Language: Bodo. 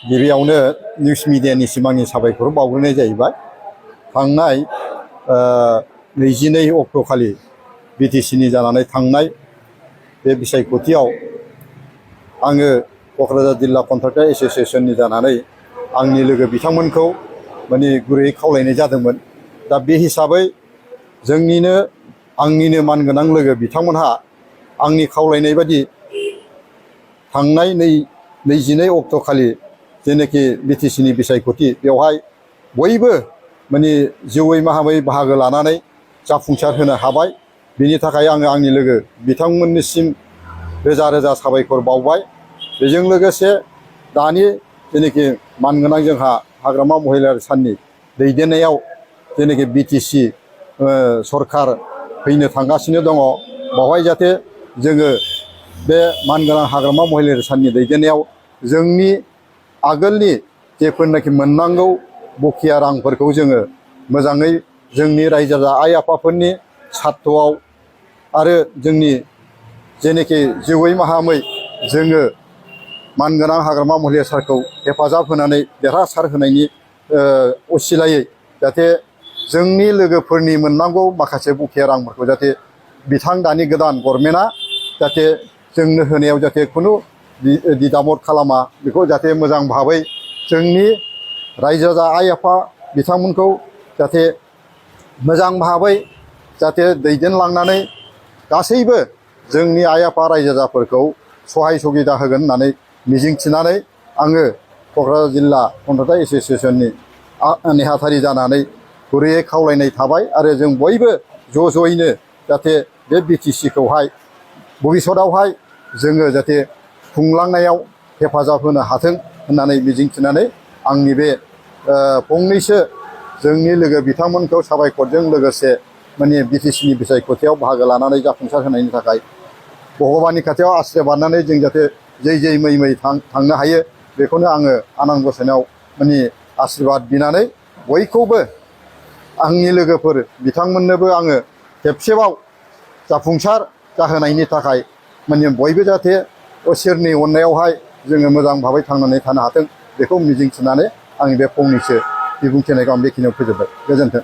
गिबियावनो निउस मिडियानि सिमांनि साबायखर बावग्रोनाय जाहैबाय। थांनाय 22 अक्ट'खालि बिटिसिनि जानानै थांनाय बे बिसायख'थियाव आङो क'क्राझार जिल्ला कन्ट्राक्टर एस'सियेसननि जानानै आंनि लोगो बिथांमोनखौ माने गुरैयै खावलायनाय जादोंमोन। दा बे हिसाबै आंनिनो मानगोनां लोगो बिथांमोनहा आंनि खावलायनाय बायदि थांनाय 22 अक्ट'खालि जेनाखि बिटिसिनि बिसायख'थि बेवहाय बयबो माने जिउयै माहामै बाहागो लानानै जाफुंसार होनो हाबाय। बिनि थाखाय आङो आंनि लोगो बिथांमोननिसिम रोजा रोजा साबायखर बावबाय। बेजों लोगोसे दानि जेनाखि मानगोनां जोंहा हाग्रामा महिलारि साननि दैदेननायाव जेनाखि बिटिसि सरखार फैनो थांगासिनो दङ, बावहाय जाहाथे जोङो बे मानगोनां हाग्रामा महिलारि साननि दैदेननायाव जोंनि आगोलनि जेफोरनाखि मोननांगौ बखिया रांफोरखौ जोङो मोजाङै जोंनि रायजो राजा आइ आफाफोरनि सार्थआव आरो जोंनि जेनाखि जिउयै माहामै जोङो मानगोनां हाग्रामा महिलारि सानखौ हेफाजाब होनानै देरहासार होनायनि असिलायै जाहाथे जोंनि लोगोफोरनि मोननांगौ माखासे बखिया रांफोरखौ जाहाथे दानि गोदान गभर्नमेन्टआ जाहाथे जोंनो होनायाव जाहाथे खुनु दिदामद खालामा, बेखौ जाहाथे मोजां भाबै जोंनि रायजो राजा आइ आफा बिथांमोनखौ जाहाथे मोजां भाबै जाहाथे दैदेनलांनानै गासैबो जोंनि आइ आफा रायजो राजाफोरखौ सहाय सुबिदा होगोन होननानै मिजिंथिनानै आङो क'क्राझार जिल्ला कन्ट्राक्टर एस'सियेसननि नेहाथारि जानानै गुरैयै खावलायनाय थाबाय। आरो जों बयबो ज'यैनो जाहाथे बे बिटिसिखौहाय भबिष्यतआवहाय जोङो जाहाथे खुंलांनायाव हेफाजाब होनो हाथों होननानै मिजिंथिनानै आंनि बे फंनैसो जोंनि लोगो बिथांमोनखौ साबायखरजों लोगोसे माने बिटिसिनि बिसायख'थियाव बाहागो लानानै जाफुंसार होनायनि थाखाय भगबाननि खाथियाव आशिर्बादनानै जों जाहाथे जै मै थांनो हायो, बेखौनो आङो आनान गसाइनाव माने आशिर्बाद बिनानै बयखौबो आंनि लोगोफोर बिथांमोननोबो आङो खेबसेबाव जाफुंसार जाहोनायनि थाखाय माने बयबो जाहाथे इसोरनि अननायावहाय जोङो मोजां भाबै थांनानै थानो हाथों, बेखौ मिजिंथिनानै आंनि बे फंनैसो बिबुंथिनायखौ आं बेखिनियाव फोजोबबाय। गोजोन्थों।